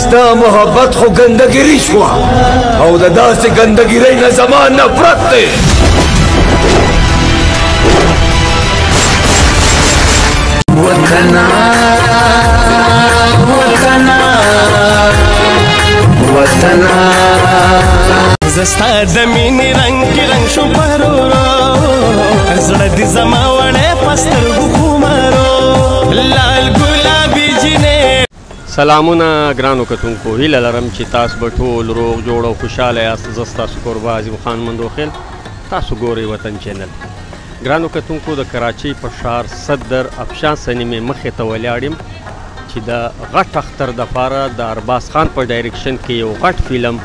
ستا محبت خو ګندګیري شوه او د داسې ګندګیرۍ نه زما نفرت دی. وطنا وطنا وطنا زستا د مینې رنگ کې رنگ شو پرورو، زړه دې زما وړی په سترګو خمارو، لال ګلابي جینۍ. سلامونه ګرانو کتونکو، هیله لرم چې تاسو به ټول روغ جوړ او خوشحاله یاست. زه ستاسو کوربه عظیم خان مندوخیل، تاسو ګورئ وطن چینل. ګرانو کتونکو، د کراچۍ په ښار صدر افشان سینمې مخې ته ولاړ یم چې د غټ اختر دپاره د ارباز خان په ډایرکشن کې یو غټ فلم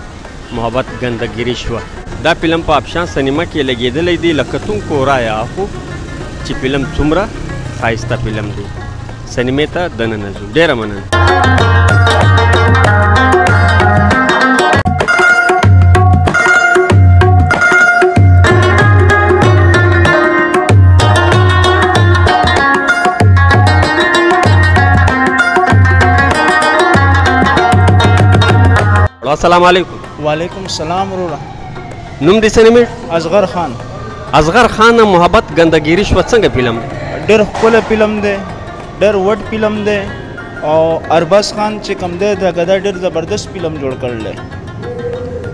محبت ګندګیري شوه. دا فلم په افشان سینما کې لګېدلی دی. له کتونکو رایه اخو چې فلم څومره ښایسته فلم دی. سینمې ته دننه ځو. ډېره مننه. السلام علیکم. وعلیکم السلام وروره. نوم دې څه نومېږي؟ اصغر خان. اصغر خان، محبت ګندګیري شوه څنګه فلم دی؟ ډېر ښکلی فلم دی، ډېر وډ فلم دی، او ارباز خان چې کوم دی دا ګدا ډېر زبردست فلم جوړ کړی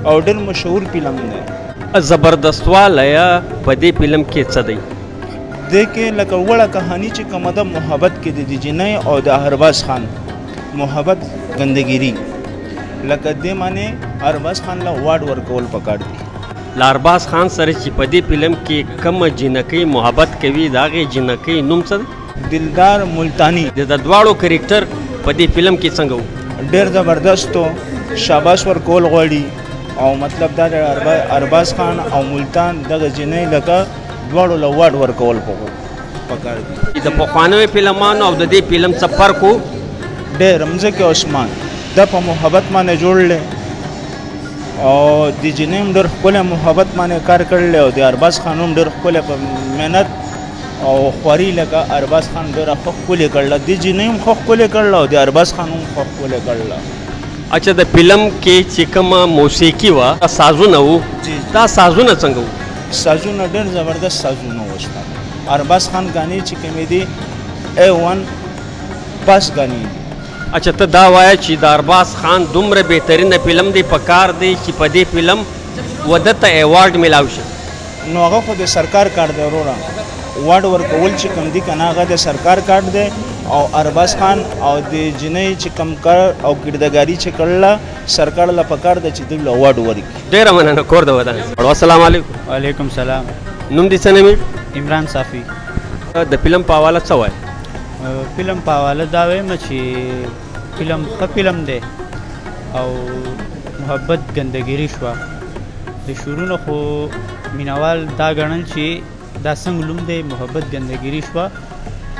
او ډېر مشهور فلم دی. زبردستوالی په دې فلم کې څه دی؟ دې کې لکه وړه کهاني چې کومه ده محبت کې د جینۍ او د ارباز خان محبت ګندګیري، لکه دې معنی ارباز خان له واډ ورکول پکار دي. له ارباز خان سره چې په دې فلم کې کومه جینکۍ محبت کوي، د هغې جینکۍ نوم څه دی؟ دلدار ملتانی. د دواړو کرکټر په دې فلم کې څنګه و؟ ډېر زبردست و، شاباس ورکول غواړي. او مطلب دا د ارباز خان او ملتان دغه جینۍ لکه دواړو له واډ ورکول پکار دي. د پخوانیو فلمانو او د دې فلم څه فرق و؟ ډېر مځکې او اسمان. دا په محبت باندې جوړ دی او د جینۍ هم ډېر ښکلی محبت باندې کار کړی او د ارباز خان هم ډېر ښکلی په محنت او خواري لکه ارباز خان ډېره ښه ښکلې کړله. د جینۍ هم ښه ښکلې کړله او د ارباز خان هم ښه ښکلې کړله. اچھا، د فلم کې چې کومه موسیقي وه، سازونه وو، دا سازونه څنګه وو؟ سازونه ډېر زبردست سازونه وو استاد. ارباز خان ګانې چې کومې دي A1 پاس ګانې دي. اچھا، ته دا وایه چې د ارباز خان دومره بهترینه فلم دی، په کار دی چې په دې فلم وده ته ایوارډ میلاو شي؟ نو هغه خو د سرکار کار دی وروره. واډ ورکول چې کوم دي که نه هغه د سرکار کار دی. او ارباز خان او د جینۍ چې کوم کار او کردګاري چې کړله، سرکار له پکار ده چې دوی له واډ ورکړي. ډېره مننه، کور د ودان. السلام علیکم. وعلیکم سلام. نوم دې څه نومېږي؟ عمران صافي. د فلم په حواله څه وایې؟ فلم په حواله دا وایم چې فلم ښه فلم دی او محبت ګندګیري شوه. د شروع نه خو مینوال دا ګڼل چې دا څنګه لوم دی، محبت ګندګیري شوه.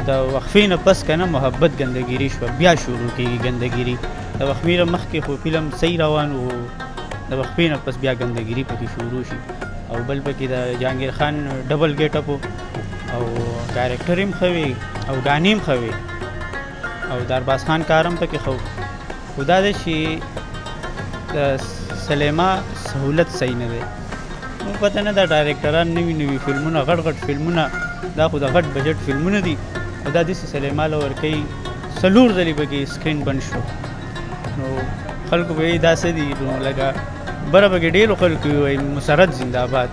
د وقفې نه پس که نه محبت ګندګیري شوه، بیا شروع کېږي ګندګیري. د وقفې نه مخکې خو فلم صحیح روان و، د وقفې نه پس بیا ګندګیري پکې شروع شي. او بل پکې د جهانګیر خان ډبل ګیټ اپ او ډایرکټر هم ښه وي او ګانې هم ښه وي او د ارباز خان کار هم پکې ښه و. خو دا دی چې د سلیما سهولت صحیح نه دی. نو پته نه ده ډایرکټران نوي نوي فلمونه، غټ غټ فلمونه، دا خو د غټ بجټ فلمونه دي، خو دا داسې سلیما له ورکوي څلور ځلې پکې سکرین بند شو. نو خلکو به یې دا څه دي، نو لکه بره پکې ډېرو خلکو وایي مسرت زنده آباد.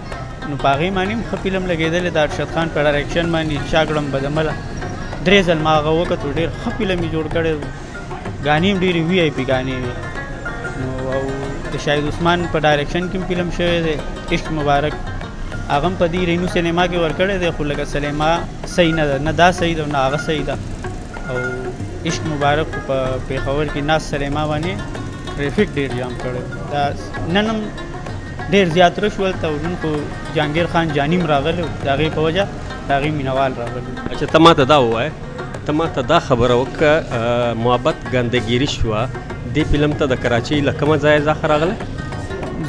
نو په هغې باندې هم ښه فلم لګېدلی د ارشد خان په ډایرکشن باندې چا کړم بدمله، درې ځل ما هغه وکتو، ډېر ښه فلم یې جوړ کړی، ګانې هم ډېرې وي آی پي ګانې وې. نو او د شاهد عثمان په ډایرکشن کې هم فلم شوی دی عشق مبارک، هغه هم په دې رینو سینما کې ورکړی دی، خو لکه سینما صحیح نه ده، نه دا صحیح ده نه هغه صحیح ده. او عشق مبارک خو په پېښور کې ناز سینما باندې ټریفک ډېر جام کړی، دا نن هم ډېر زیات رش ولته. او نن خو جهانګیر خان جانیم راغلی و، د هغې په وجه د هغې مینهوال راغلي. اچھا، ته ماته دا ووایه، ته ماته دا خبره وکړه، محبت ګندګیري شوه دې فلم ته د کراچۍ له کومه ځایه ځخه راغلی؟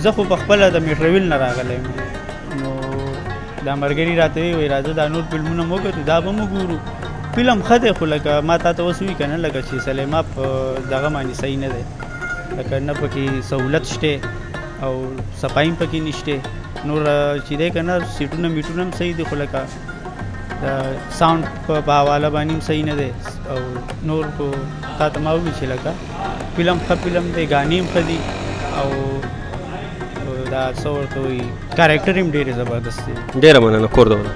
زه خو په خپله د میټرویل نه راغلی یم. نو دا ملګري راته وایي راځه دا نور فلمونه مو وکتو، دا به مو ګورو. فلم ښه دی خو لکه ما تا ته اوس ووایي که نه، لکه چې سلیما په دغه باندې صحیح نه دی. لکه نه پکې سهولت شته او صفایي هم پکې نشته. نور چې دی که نه سیټونه میټونه هم صحیح دي، خو لکه د sound په حواله باندې هم صحیح نه دی. او نور خو تا ته ما وویل چې لکه فلم ښه فلم دی، ګانې هم ښه دي او دا څه ورته وایي character هم ډېرې زبردست دی. ډېره مننه، کور دې ودان.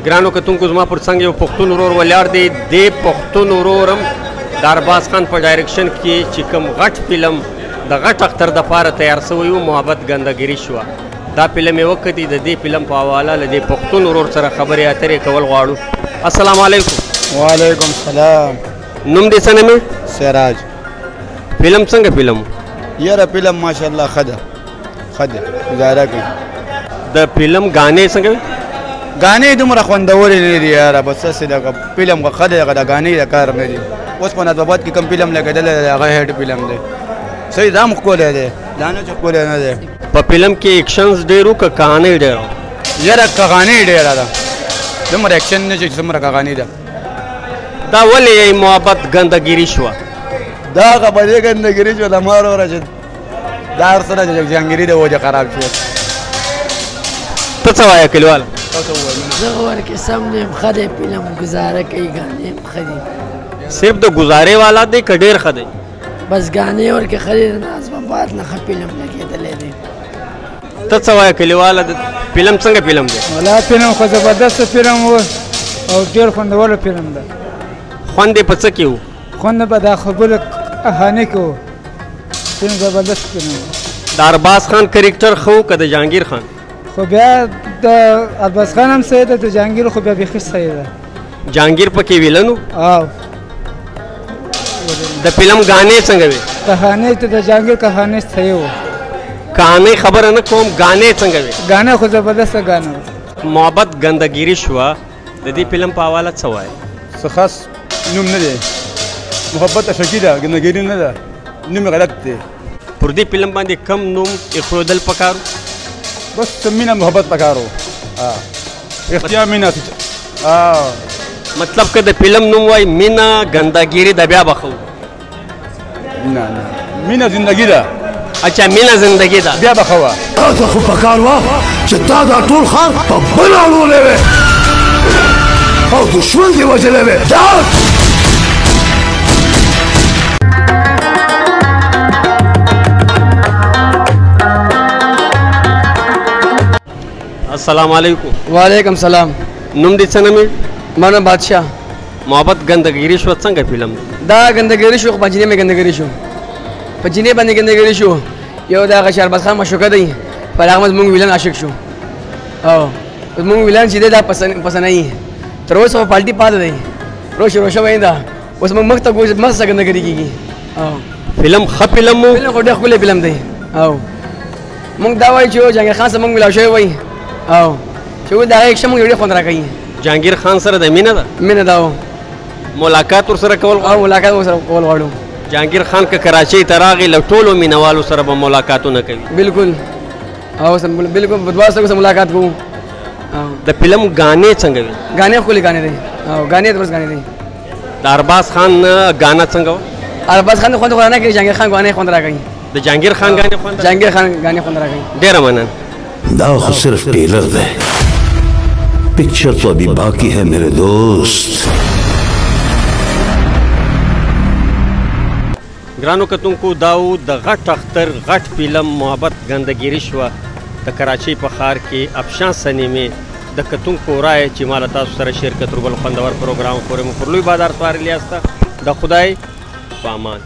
ګرانو کتونکو، زما پر څنګ یو پښتون ورور ولاړ دی. دې پښتون ورور هم د ارباز خان په direction کې چې کوم غټ فلم د غټ اختر دپاره تیار سوی و، محبت ګندګیري شوه، دا فلم یې وکتی. د دې فلم په حواله له دې پښتون ورور سره خبرې اترې کول غواړو. السلام علیکم. وعلیکم السلام. نوم دې څه نوم؟ سراج. فلم څنګه فلم؟ یاره فلم ماشاءالله ښه ده، ښه ده، ګزاره کوي. د فلم ګانې څنګه وې؟ ګانې دومره خوندورې نه دي یاره، بس هسې دغه فلم ښه دی، هغه د ګانې د کار نه دي. اوس په نظرآباد کې کوم فلم لګېدلی دی هغه hit فلم دی، صحیح دا هم ښکلی دی، دا نه چې ښکلی نه دی. په فلم کې actions ډېر و که کهانۍ ډېره وه؟ یاره کهانۍ ډېره ده، دومره اکشن نه چې څومره کهانۍ ده. دا ولې یې محبت ګندګیري شوه؟ دا هغه په دې ګندګیري شوه د ما وروره چې دا هر څه نه چې جهانګیري د وجه خراب شو. ته څه وایې کلیواله؟ زه ورکې سم نه یم، ښه دی فلم، ګزاره کوي، ګانې هم ښه دي. صرف د ګزارې والا دی که ډېر ښه دی؟ بس ګانې ورکې ښه دي، د نازم آباد نه ښه فلم لګېدلی دی. ته څه وایې کلیواله، فلم څنګه فلم دی؟ ولا فلم خو زبردست فلم و او ډېر خوندور فلم دی. خوند یې په څه کې و؟ خوند به دا خبرو کهاني کې و. فلم زبردست فلم و. د ارباز خان character ښه و که د جهانګیر خان؟ خو بیا د ارباز خان هم صحیح ده، د جهانګیر خو بیا بیخي صحیح ده. جهانګیر پکې villain و؟ او د فلم ګانې څنګه وې؟ کهانې ته د جهانګیر کهانې صحیح و. کهانې خبره نه کوم، ګانې څنګه وې؟ ګانې خو زبردسته ګانه وه. محبت ګندګیري شوه، د دې فلم په حواله څه وایې؟ څه خاص نوم نه دی، محبت عاشقي ده، ګندګیري نه ده، نوم یې غلط دی. پر دې فلم باندې کم نوم ایښودل پکار و؟ بس مینه محبت پکار و، رښتیا مینه. مطلب که د فلم نوم وای مینه ګندګیري ده بیا به ښه و. نه نه، مینه زندګي ده. اچھا، مینه زندګي ده، بیا به ښه وه. تا ته خو پکار وه چې تا دا ټول ښار په بل اړولی وی او دښمن دې وژلی وی. دا السلام علیکم. وعلیکم سلام. نوم دې څه نوم؟ ما نوم بادشاه. محبت ګندګیري شوه څنګه فلم دی؟ دا ګندګیري شو خو په جینۍ مې ګندګیري شو، په جینۍ باندې ګندګیري شو. یو د هغه شهرباز خان معشوقه دی، پر هغه موږ villain عاشق شو. او موږ villain چې دی دا پسنی تر اوسه په پالټي پاتې دی، روشه روشه وایي ده. اوس موږ مخ ته ګورو، مخ څه ګندګیري کېږي. او فلم ښه فلم و؟ فلم خو ډېر ښکلی فلم دی. او موږ دا وایو چې جهانګیر خان سره موږ ملاو شوی وای، او چې د هغه اکشن موږ ډېر خوند راکوي. جهانګیر خان سره د مینه ده؟ مینه ده، او ملاقات ورسره کول غواړو؟ ملاقات ورسره کول غواړو. جهانګیر خان که کراچۍ ته راغی له ټولو مینهوالو سره به ملاقاتونه کوي؟ بالکل، او بالکل په دواړو سره ملاقات کوو. د فلم ګانې څنګه وې؟ ګانې ښکلې ګانې دي، او ګانې درست ګانې دي. د ارباز خان ګانه څنګه وه؟ ارباز خان خوند خو نه کوي، جهانګیر خان ګانې خوند راکوي. د جهانګیر خان ګانې خوند؟ جهانګیر خان ګانې خوند راکوي. ډېره مننه. دا خو صرف ټیلر دی، پکچر تو ابھی باقی ہے میرے دوست. ګرانو کتونکو، دا و د غټ اختر غټ فلم محبت ګندګیري شوه د کراچۍ په ښار کې افشان سنیمې د کتونکو رایه چې ما له تاسو سره share کړه. تر بل خوندور پروګرام پورې مو پر لوی بازار سپارلي یاست. د خدای په امان.